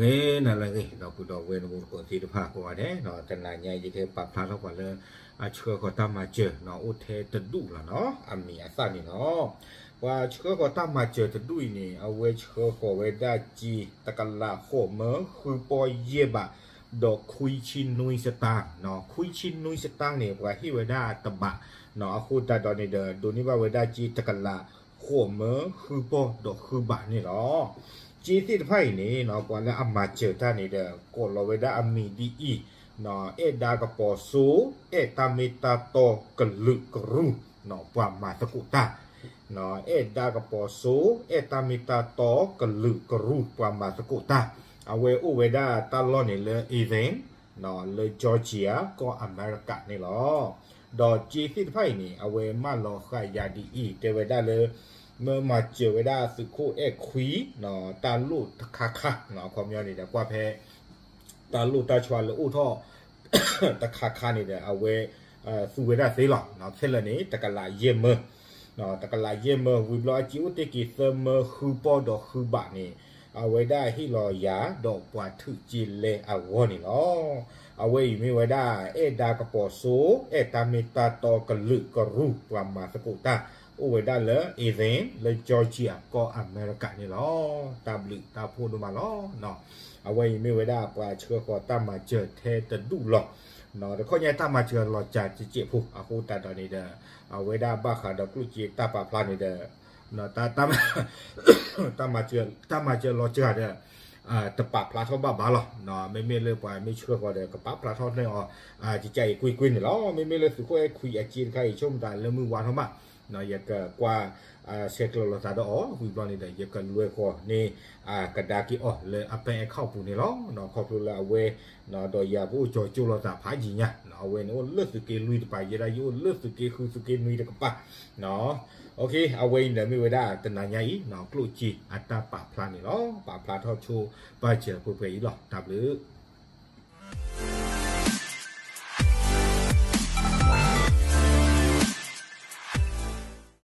ဂ့ၤနၤလၢအဂ့ၤ ဒီပုၢ်ဒီဝဲၢ်နမိၢ်သကိးသ့ၣ်တဖၣ်ကိးဂၤဒဲးနီၤ, တနၤညါအံၤ ယကဟဲပာ်ဖျါထီၣ်ပှၤလၢ အဆှၢဃီၤတၢ်မၤစၢၤနီၤ အိၣ်ထဲတဒူၣ်လီၤနီၤ အမံၤအသၣ်န့ၣ်လီၤ. ပှၤဆှၢဃီၤတၢ်မၤစၢၤတဒူၣ်အံၤန့ၣ် အဝဲဆှၢဃီၤဝဲဒၣ်စ့ တကလးဃိးမၢဃုပီၢ်ယဲၢ်ဘး ဒီးခွံဆံနွံစတၢၢ်နီၤ, ခွံဆံနွံစတၢၢ်န့ၣ် ပှၤဟ့ၣ်ဝဲဒၣ်တဘးနီၤ, အဃိသတးဒီးန့ၣ်ဒီး ဒိးန့ၢ်ဘၣ်ဝဲဒၣ်စ့ တကလးဃိးမၢဃုပီၢ်ဒီးဃုဘးန့ၣ်လီၤ. စ့သ့ၣ်တဖၣ်အံၤန့ၣ်နီၤ ပှၤလၢအမၤစၢၤတၢ်န့ၣ်ဒီး ကိးလီၤဝဲဒၣ်အမံၤဒ်အံၤ, အဲၣ်ဒါကပီၤစိ, အဲၣ်တၢ်မ့ၢ်တၢ်တီကလုာ်ကရူၢ်, ပှၤမၤသကိးတၢ်, အဲၣ်ဒါကပီၤစိ, အဲၣ်တၢ်မ့ၢ်တၢ်တီကလုာ်ကရူၢ် ပှၤမၤသကိးတၢ်, အဝဲအိၣ်ဝဲဒၣ်တၢ်လီၢ်န့ၣ်လၢ Athens လၢ Georgia ကီၢ်အမဲရကၤန့ၣ်လီၤ. ဒီးစ့သ့ၣ်တဖၣ်အံၤန့ၣ် အဝဲမၢလီၤဃာ်ယၤဒ်အံၤ တဲဝဲဒၣ်လၢ မၢမၤစၢၤဝဲဒၣ်သုးခိၣ်အဲၣ်ခွံ တၢ်လိၣ်တခါခါ, အခီပညီန့ၣ်ဒီး ကွၢ်ဖဲ တၢ်လိၣ်တၢ်ဆှါလၢအိၣ်ထီၣ် တခါခါန့ၣ်ဒီး အဝဲ သူဝဲဒၣ်သ့လီၤ. ခဲလၢာ်န့ၣ် တကလးယဲၢ်မၢ, တကလးယဲၢ်မၢ ဝံၤဘျီအစ့အိၣ်တ့ၢ်က့ၤသၢမၢဃုပီၢ်ဒီးဃုဘးန့ၣ် အဝဲဒၣ်ဟ့ၣ်လီၤယၤ ဒီးပှၤထုးစ့လဲအဂီၢ်န့ၣ်လီၤ. အဝဲအံၤမ့ၢ်ဝဲဒၣ် အဲၣ်ဒါကပီၤစိ, အဲၣ်တၢ်မ့ၢ်တၢ်တီကလုာ်ကရူၢ် ပှၤမၤသကိးတၢ် အိၣ်ဝဲဒၣ်လၢ Athens လၢ Georgia ကီၢ်အမဲရကၤန့ၣ်လီၤ. တၢ်ဘျုးတၢ်ဖှိၣ်ဒိၣ်မးလီၤ. အဝဲအံၤမ့ၢ်ဝဲဒၣ်ပှၤဆှၢဃီၤတၢ်မၤစၢၤထဲတဒူၣ်လီၤ. တခီညါတၢ်မၤစၢၤလီၤစှၤတစဲးဖိ အဃိသတးဒီးန့ၣ်ဒီး အဝဲဒၣ်ဘၣ်ဃးဒီးကျိၣ်စ့တၢ်ပာ်ဖျါန့ၣ်ဒီး တၢ်မၤစၢၤလီၤစှၤဒီး တပာ်ဖျါထီၣ်ဘၣ်ဘၣ်လီၤ. မ့မ့ၢ်လၢပှၤမ့ၢ်ဆှၢဃီၤဒီး ကပာ်ဖျါထီၣ်န့ၢ်အီၤ ကကါအံၤကွ့ၢ်ကွ့ၢ်န့ၣ်လီၤ. မ့မ့ၢ်လၢသုးခိၣ်အဲၣ်ခွံအစ့တခါအံၤ ဆိကမိၣ်သးလၢမုၢ်ဝါထီၣ်မး ယကကွၢ် ဆဲးကျိးလိာ်သးဒီးအီၤ ဝံၤဘျီန့ၣ်ဒီး ယကလွဲဃီၤန့ၢ် ကဒါက့ၤအီၤလၢအ bank account ပူၤန့ၣ်လီၤ. ခီဖျိလၢအဝဲ ဒီးယၤပအိၣ်ကၠီၤကၠိလိာ်သးဖးယံာ်ညါ အဝဲန့ၣ်အိၣ်လၢသုးက့လွံၢ်တပၤ ယဲဒၣ်ယအိၣ်လၢသုးက့ဃုသုးက့နွံတကပၤ အဝဲအံၤဒီးမ့ၢ်ဝဲဒၣ်တနၤညါအံၤ ကျိၣ်စ့အတၢ်ပာ်ဖျါန့ၣ်လီၤ. ပာ်ဖျါထီၣ်ဆိပာ်စၢၤပှဲၤပှဲၤအံၤလီၤ. တၢ်ဘျုး